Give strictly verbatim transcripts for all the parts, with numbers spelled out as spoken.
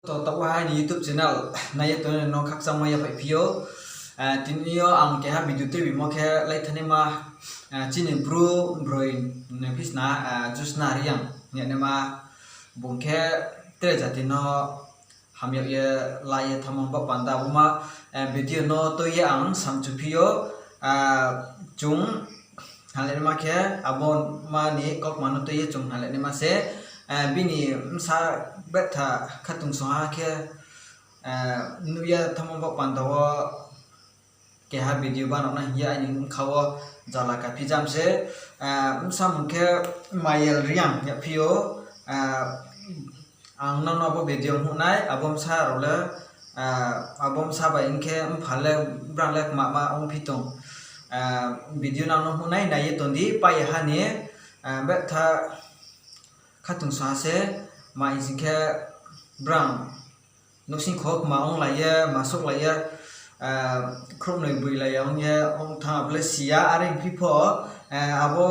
To taoh wo aini YouTube channel nai ye tongnai no khakchangmo yaphaih phi ou. Eh, tini yo ang keha video tuibimo khe lai thanaima, eh, chini Bru broi ni phisna, eh, Josna Reang hing ye naima bung khe tre jati no hamyag ye la ye thanngmo baoh panda wo ma, eh, video no tui ye ang samchu phi ou, ah, chung Halenaima khe abo ma ni kaukma no tui ye chung halenaima se, eh, bini bsa betha khatungsung ha khe, eh, nuh ye thanngmo baoh panda wo keha video bano na hing ye aini bkha wo jala kaphi jam se, eh, bsa mung khe Mayel Reang yaphi ou, eh, Ang nang no abo video nuh nai, abo bsa rao le, ah, abo bsa bai hing khe mpha le, brang le kma ma ongphi tong. Ah, video nang no nuh nai, nai ye tong di, pai ha ni, ah, betha khatungsung ha se, ma hing sing khe brang nouhsing kho kma onglai ye, ma souhlai ye, ah, khrouhnoi boilai ya ong ye, ong thanng abo le si ya, are ongphi pho, ah, abo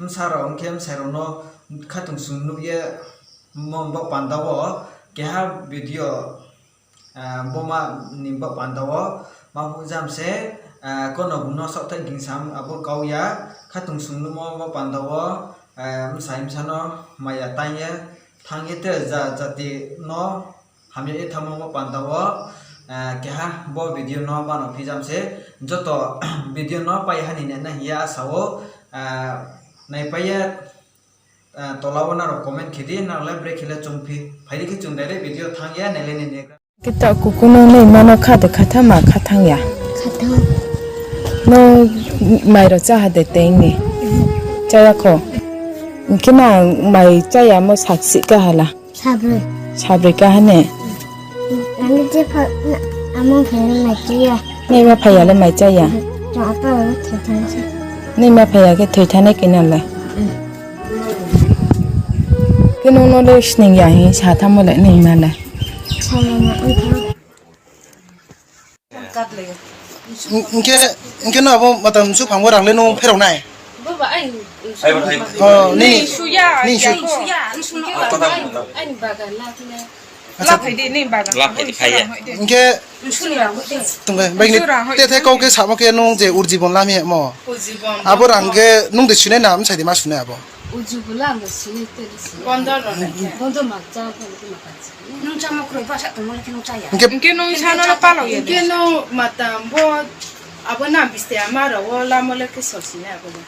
bsa rao ong khe bsai rao no khatungsung nuh ye, mo baoh panda wo keha video, ah, bo ma ni baoh panda wo ma phuh jam se, ah, kono bung no saohthaih gingsam abo kau ya, khatungsung nuhmo baoh panda wo, ah, bsai bsa no maya tang ye, thanng ye te ja jati no hamya ye thanngmo baoh panda wo, ah, keha bo video no bano phi jam se, joto video no pai ha ni nai na hing ye asa ou, ah, naipai ye, ah, tola wo nrao comment khe di, nrao le bre khe le chung phi. Phai di khe chung direct video thanng ye nai le nai ni. Khe taoh kuku no nai ma no kha de khathang ma khathang ya. Khathang. No mai rao chá ha de tei ni? Chá ya kho. Hing khe na mai chá ya mo saksih ka hala? Sabroi. Sabroi ka ha ne? Ani je pha, na, amo phai mai chá ya. Nai ma phai ya le mai chá ya? Chung apa wo thoi thanng se. Nai ma phai ya khe thoi thanng nai khe na le? Khe nung no le sning ya hing sa thanngmo le nai ma le? Sa ya na, ong thanng. Hing khe, hing khe no abo mata msu phang wo rang le nung pherao nai? Boba, ai, o, nini, nini su, nini su. Ai, ai, bagan la khe le. Acha. La phai di, nini bagan. La phai di, phai ye. Hing khe, tong khe, bai ni, te thai kau khe samo khe nung je urjibon lam ye mo. Urjibon. Abo rang khe nung de sunai na, bsai de ma sunai abo? Urjibon lam de sunai te de sunai. Bondo no na. Bondo ma cha, bondo ma cha. Nung chámo kroi, bsa tongmo le khe nung chá ya. Hing khe nung sa no palo ye. Hing khe nung mata bo abo na biste ama rao wo lamo le khe so si nai abo le.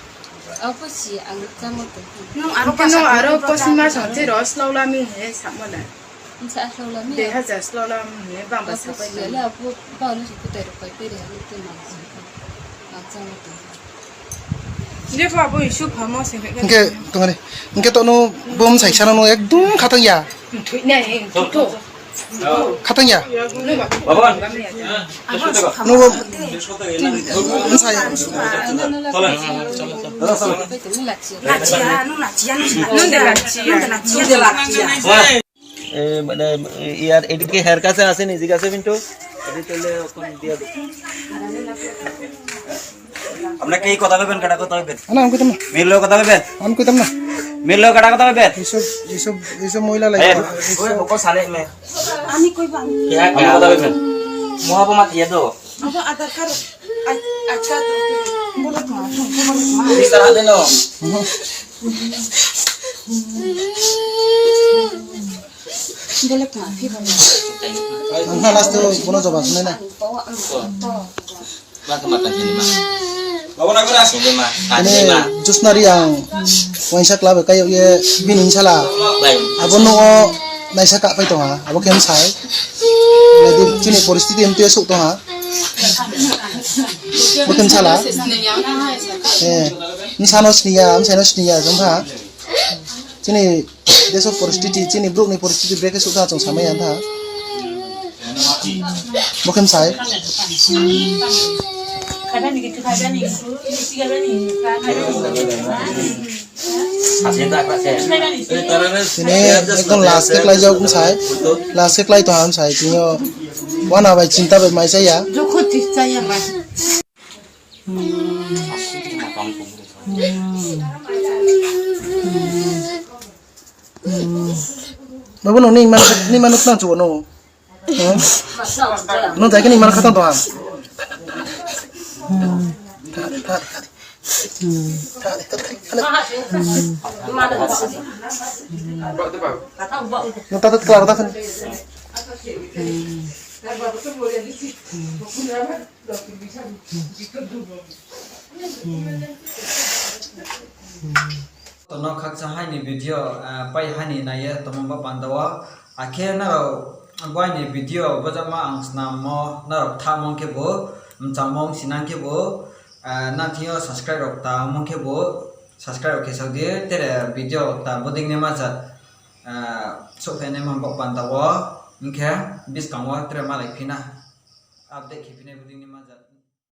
Abo si ang chámo tong. Nung aro hing khe nung aro kosi ma song tei rao slao lami he samo le. Nsa slao lami. Dei hajar slao lami he bang ba sa pai le abo ba no si kutai rao pai pe re ha ni te ma si. Ang chámo tong. Jepho abo isu phamo se khe. Hing khe, tong ni. Hing khe to no bo bsai sa no ekdom khathang ya. Khathang ya. Nubo, bsai. ए, মানে, ইয়ার এদিকে হের কাছে আসেনি, জিজ্ঞাসা মিন্টু। আপনাকে এই কথা কইবেন, কাটা কথা কইবেন? না, আমি কইতাম না। মিললেও কথা কইবেন? আমি কইতাম না। মিললেও কাটা কথা কইবেন? এইসব, এইসব, এইসব মহিলা লাগে। এই, ওই হকল সালে মে। আমি কইবা। কে, কে কথা কইবেন? মহাপমা দিয়ে দাও। আমার আধার কার্ড। আ-, আচ্ছা, বলো তোমার, বলো তোমার। বিশ টাকা দিন। Ang na last o bono jobab nai na. Ini Josna Reang uaingsa club kaiyo ye bini bsala. Abo no o naisa kapai tong ha, abo khe bsai. Nai di chini poristiti mtui ye souh tong ha. Bo khe bsala. Eh, bsa no sini ya, bsai no sini ya, jong ha. Chini Deso poristiti, chini brouh ni poristiti brekhe souh tha chung samai ya tha. Bo khe bsai. Tini ekdom last khe klái jak bsai. Last khe klái tong ha bsai. Tini yo wana bai chinta bai mai chaya. Babu, nung ni ma, ni ma nung tang chuo no. Hmm? Nung jai khe ni ma kha tang tong ha. Nung ta ta kla ta. Tono khakchang hai ni video, ah, pai ha ni nai ye tongmo ba panda wo. Akhe nrao bo aini video bojama ang snammo nrao kthamo khebu, mchangmo ong sinang khebu, ah, nang thing yo subscribe rao kta ongmo khebu, subscribe rao khe sao di, tere video kta bodei ni ma jat, ah, souhphai nai ma ba panda wo, hing khe buskang wo tere malai phi na, update khe phi nai bodei ni ma jat.